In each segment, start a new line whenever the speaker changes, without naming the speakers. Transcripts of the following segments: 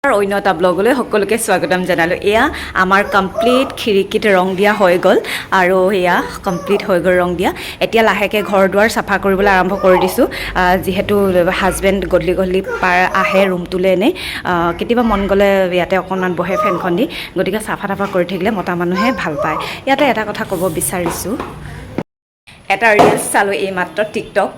অন্য এটা ব্লগলৈ সকলোকে স্বাগতম জনালোঁ। এয়া আমাৰ কমপ্লিট খিৰিকীত ৰং দিয়া হৈ গ'ল আৰু এয়া কমপ্লিট হৈ গ'ল ৰং দিয়া। এতিয়া লাহেকৈ ঘৰ দুৱাৰ চাফা কৰিবলৈ আৰম্ভ কৰি দিছোঁ। যিহেতু হাজবেণ্ড গধূলি গধূলি পাৰ আহে ৰুমটোলৈ, এনেই কেতিয়াবা মন গ'লে ইয়াতে অকণমান বহে ফেনখন দি। গতিকে চাফা তাফা কৰি থাকিলে মতা মানুহে ভাল পায়। ইয়াতে এটা কথা ক'ব বিচাৰিছোঁ। এটা ৰিলচ চালোঁ এইমাত্ৰ টিকটক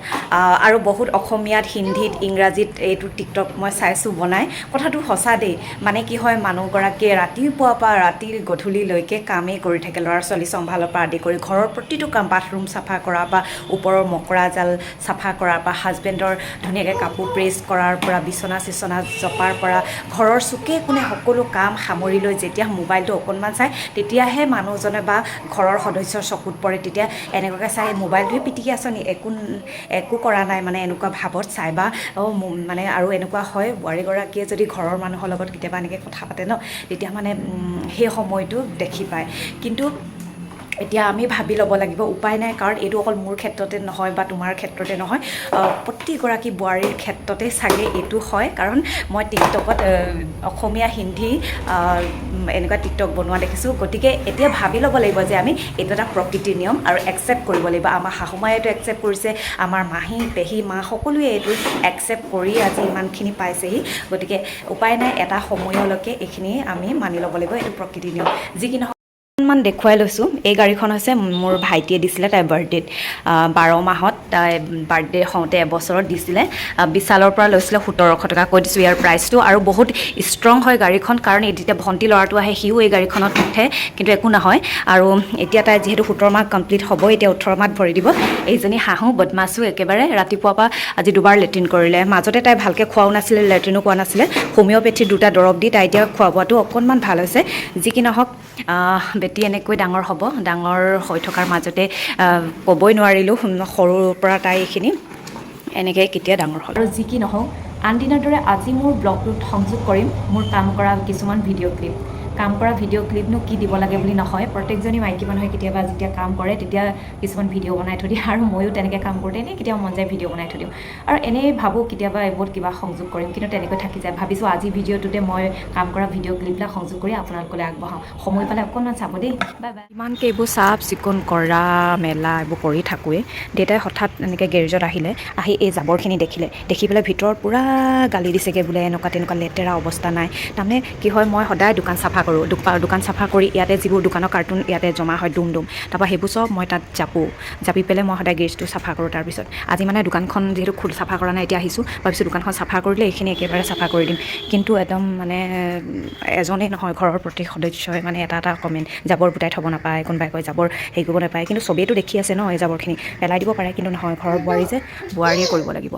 আৰু বহুত অসমীয়াত, হিন্দীত, ইংৰাজীত এইটো টিকটক মই চাইছোঁ বনাই। কথাটো সঁচা দেই। মানে কি হয়, মানুহগৰাকীয়ে ৰাতিপুৱাৰ পৰা ৰাতি গধূলিলৈকে কামেই কৰি থাকে। ল'ৰা ছোৱালী চম্ভালৰ পৰা আদি কৰি ঘৰৰ প্ৰতিটো কাম, বাথৰুম চাফা কৰা বা ওপৰৰ মকৰা জাল চাফা কৰাৰ পৰা, হাজবেণ্ডৰ ধুনীয়াকৈ কাপোৰ প্ৰেছ কৰাৰ পৰা, বিচনা চিচনা জপাৰ পৰা, ঘৰৰ চুকে কোণে সকলো কাম সামৰি লৈ যেতিয়া মোবাইলটো অকণমান চায়, তেতিয়াহে মানুহজনে বা ঘৰৰ সদস্যৰ চকুত পৰে। তেতিয়া এনেকুৱাকৈ চাই, মোবাইলটোৱে পিটিকি আছ নি, একো একো কৰা নাই, মানে এনেকুৱা ভাৱত চাই বা মানে আৰু এনেকুৱা হয়, বোৱাৰীগৰাকীয়ে যদি ঘৰৰ মানুহৰ লগত কেতিয়াবা এনেকৈ কথা পাতে ন, তেতিয়া মানে সেই সময়টো দেখি পায়। কিন্তু এতিয়া আমি ভাবি ল'ব লাগিব, উপায় নাই। কাৰণ এইটো অকল মোৰ ক্ষেত্ৰতে নহয় বা তোমাৰ ক্ষেত্ৰতে নহয়, প্ৰতিগৰাকী বোৱাৰীৰ ক্ষেত্ৰতে চাগে এইটো হয়। কাৰণ মই টিকটকত অসমীয়া, হিন্দী এনেকুৱা টিকটক বনোৱা দেখিছোঁ। গতিকে এতিয়া ভাবি ল'ব লাগিব যে আমি এইটো এটা প্ৰকৃতিৰ নিয়ম আৰু একচেপ্ট কৰিব লাগিব। আমাৰ শাহুমায়ে এইটো একচেপ্ট কৰিছে, আমাৰ মাহী, পেহী, মা সকলোৱে এইটো একচেপ্ট কৰি আজি ইমানখিনি পাইছেহি। গতিকে উপায় নাই, এটা সময়লৈকে এইখিনি আমি মানি ল'ব লাগিব। এইটো প্ৰকৃতিৰ নিয়ম। যি কি নহওক, অকণমান দেখুৱাই লৈছোঁ। এই গাড়ীখন হৈছে মোৰ ভাইটিয়ে দিছিলে তাইৰ বাৰ্থডেত। 12 মাহত তাই বাৰ্থডে হওঁতে এবছৰত দিছিলে। বিশালৰ পৰা লৈছিলে, 1700 টকা কৈ দিছোঁ ইয়াৰ প্ৰাইচটো। আৰু বহুত ষ্ট্ৰং হয় গাড়ীখন, কাৰণ এই যেতিয়া ভণ্টি ল'ৰাটো আহে, সিও এই গাড়ীখনত উঠে, কিন্তু একো নহয়। আৰু এতিয়া তাই যিহেতু 17 মাহ কমপ্লিট হ'ব, এতিয়া 18 মাহত ভৰি দিব। এইজনী শাহু বদমাছো একেবাৰে। ৰাতিপুৱাৰ পৰা আজি দুবাৰ লেট্ৰিন কৰিলে। মাজতে তাই ভালকৈ খোৱাও নাছিলে, লেট্ৰিনো কোৱা নাছিলে। হোমিঅ'পেথিৰ দুটা দৰৱ দি তাই এতিয়া খোৱা বোৱাটো অকণমান ভাল হৈছে। যি কি নহওক, বেটি এনেকৈ ডাঙৰ হ'ব। ডাঙৰ হৈ থকাৰ মাজতে ক'বই নোৱাৰিলোঁ, সৰুৰ পৰা তাই এইখিনি এনেকৈ কেতিয়া ডাঙৰ হ'ল। আৰু যি কি নহওক, আন দিনাৰ দৰে আজি মোৰ ব্লগটোত সংযোগ কৰিম মোৰ কাম কৰা কিছুমান ভিডিঅ' ক্লিপ। কাম কৰা ভিডিঅ' ক্লিপনো কি দিব লাগে বুলি নহয়, প্ৰত্যেকজনী মাইকী মানুহে কেতিয়াবা যেতিয়া কাম কৰে, তেতিয়া কিছুমান ভিডিঅ' বনাই থৈ দিয়ে। আৰু ময়ো তেনেকৈ কাম কৰোঁতে এনেই কেতিয়াবা মন যায়, ভিডিঅ' বনাই থৈ দিওঁ। আৰু এনেই ভাবোঁ কেতিয়াবা এইবোৰত কিবা সংযোগ কৰিম, কিন্তু তেনেকৈ থাকি যায়। ভাবিছোঁ আজি ভিডিঅ'টোতে মই কাম কৰা ভিডিঅ' ক্লিপবিলাক সংযোগ কৰি আপোনালোকলৈ আগবঢ়াওঁ। সময় পালে অকণমান চাব দেই। Bye bye. ইমানকৈ এইবোৰ চাফ চিকুণ কৰা মেলা এইবোৰ কৰি থাকোঁৱেই, দেউতাই হঠাৎ এনেকৈ গেৰেজত আহিলে। আহি এই জাবৰখিনি দেখিলে। দেখি পেলাই ভিতৰত পূৰা গালি দিছেগৈ, বোলে এনেকুৱা তেনেকুৱা লেতেৰা অৱস্থা নাই। তাৰমানে কি হয়, মই সদায় দোকান চাফা কৰোঁ। দোকান চাফা কৰি ইয়াতে যিবোৰ দোকানৰ কাৰ্টুন ইয়াতে জমা হয় ডুম ডুম, তাৰপৰা সেইবোৰ চব মই তাত জাপোঁ। জাপি পেলাই মই সদায় গেৰেজটো চাফা কৰোঁ। তাৰপিছত আজি মানে দোকানখন যিহেতু চাফা কৰা নাই, এতিয়া আহিছোঁ, ভাবিছোঁ দোকানখন চাফা কৰিলে এইখিনি একেবাৰে চাফা কৰি দিম। কিন্তু একদম মানে এজনেই নহয়, ঘৰৰ প্ৰতি সদস্যই মানে এটা এটা কমেণ্ট, জাবৰ গোটাই থ'ব নাপায়, কোনোবাই কয় জাবৰ হেৰি কৰিব নাপায়। কিন্তু চবেইতো দেখি আছে ন, এই জাবৰখিনি পেলাই দিব পাৰে। কিন্তু নহয়, ঘৰৰ বোৱাৰী যে, বোৱাৰীয়ে কৰিব লাগিব।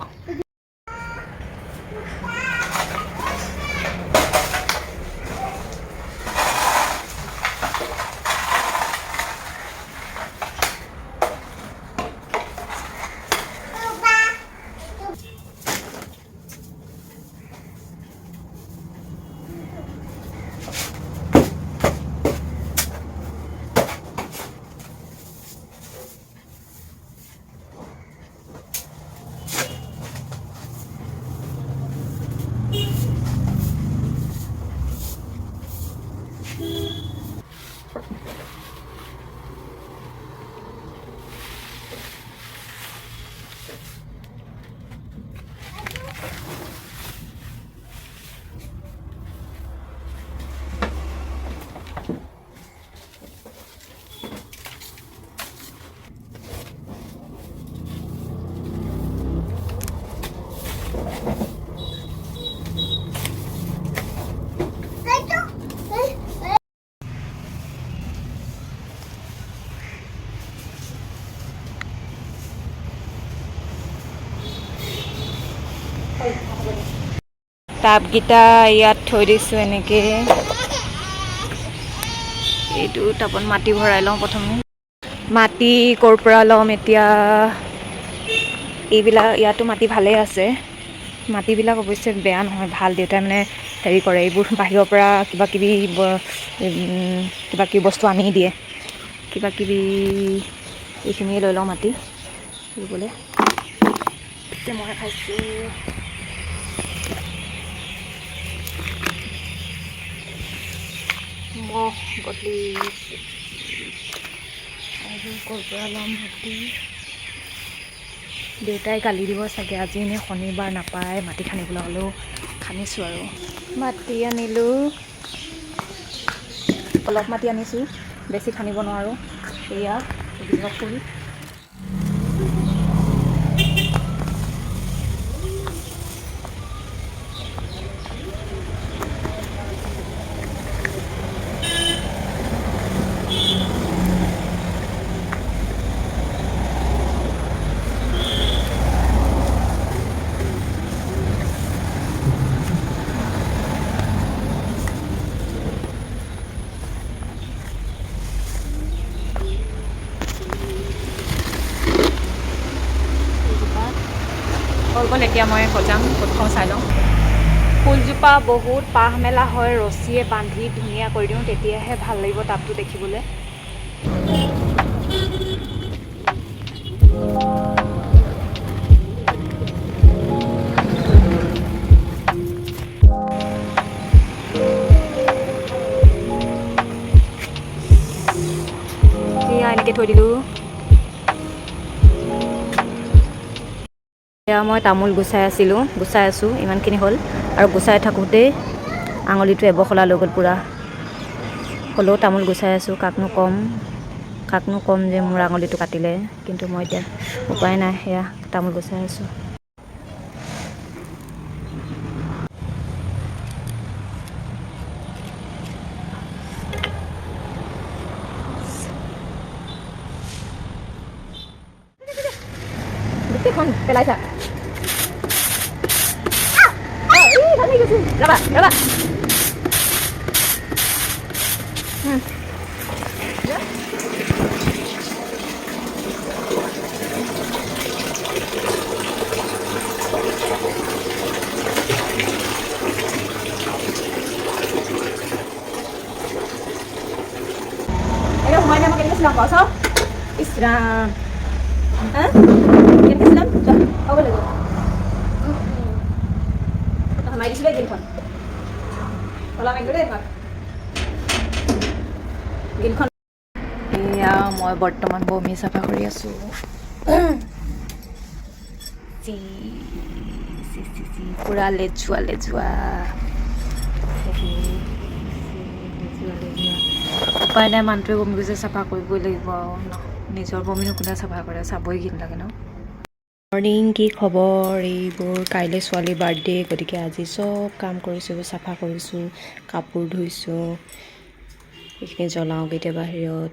টাবকেইটা ইয়াত থৈ দিছোঁ এনেকৈ। এইটো টাবত মাটি ভৰাই লওঁ প্ৰথমে। মাটি ক'ৰ পৰা ল'ম এতিয়া? এইবিলাক ইয়াতো মাটি ভালেই আছে। মাটিবিলাক অৱশ্যে বেয়া নহয়, ভাল। দেউতাই মানে হেৰি কৰে, এইবোৰ বাহিৰৰ পৰা কিবা কিবি বস্তু আনি দিয়ে। কিবা কিবি এইখিনিয়ে লৈ লওঁ মাটি ৰুবলৈ। এতিয়া মই খাইছোঁ। মহ গধূলি আৰু ক'ৰ পৰা ল'ম মাটি? দেউতাই গালি দিব চাগে, আজি এনেই শনিবাৰ, নাপায় মাটি খান্দিবলৈ, হ'লেও খান্দিছোঁ আৰু। মাটি আনিলোঁ, অলপ মাটি আনিছোঁ, বেছি খান্দিব নোৱাৰোঁ। এয়া এজোপা ফুল। ফুলজোপা হৈ গ'ল। এতিয়া মই সজাম, ক'ত থওঁ চাই লওঁ। ফুলজোপা বহুত পাহ মেলা হয়, ৰছীয়ে বান্ধি ধুনীয়া কৰি দিওঁ, তেতিয়াহে ভাল লাগিব টাবটো দেখিবলৈ। এয়া এনেকৈ থৈ দিলোঁ। এয়া মই তামোল গুচাই আছিলোঁ, গুচাই আছোঁ, ইমানখিনি হ'ল আৰু। গুচাই থাকোঁতেই আঙুলিটো এবখলা লৈ গ'ল পূৰা। হ'লেও তামোল গুচাই আছোঁ। কাকনো ক'ম, কাকনো ক'ম যে মোৰ আঙুলিটো কাটিলে? কিন্তু মই এতিয়া উপায় নাই, সেয়া তামোল গুচাই আছোঁ। গোটেইখন পেলাইছা। ৰ'বা ৰ'বা। এতিয়া সোমাই দিয়া। মই কেনেকৈ চিলাম বাৰু চাওঁ। ইছ ৰাম, হা, কেনেকৈ চিলাম? হ'ব লাগিব। মাৰি দিছিলে গিলখন তলা মাৰি দেই তোমাক গিলখন।
এয়া মই বৰ্তমান বমি চাফা কৰি আছোঁ। চি চি চি চি, পূৰা লেজুৱা লেজুৱা, লেজুৱা লেজুৱা। উপায় নাই, মানুহটোৱে বমি কৰিছে, চাফা কৰিবই লাগিব আৰু ন? নিজৰ বমিনো কোনে চাফা কৰে? চাবই ঘিণ লাগে ন?
মৰ্ণিং, কি খবৰ এইবোৰ? কাইলৈ ছোৱালীৰ বাৰ্থডে, গতিকে আজি চব কাম কৰিছোঁ, চাফা কৰিছোঁ, কাপোৰ ধুইছোঁ। এইখিনি জ্বলাওঁগৈ এতিয়া বাহিৰত।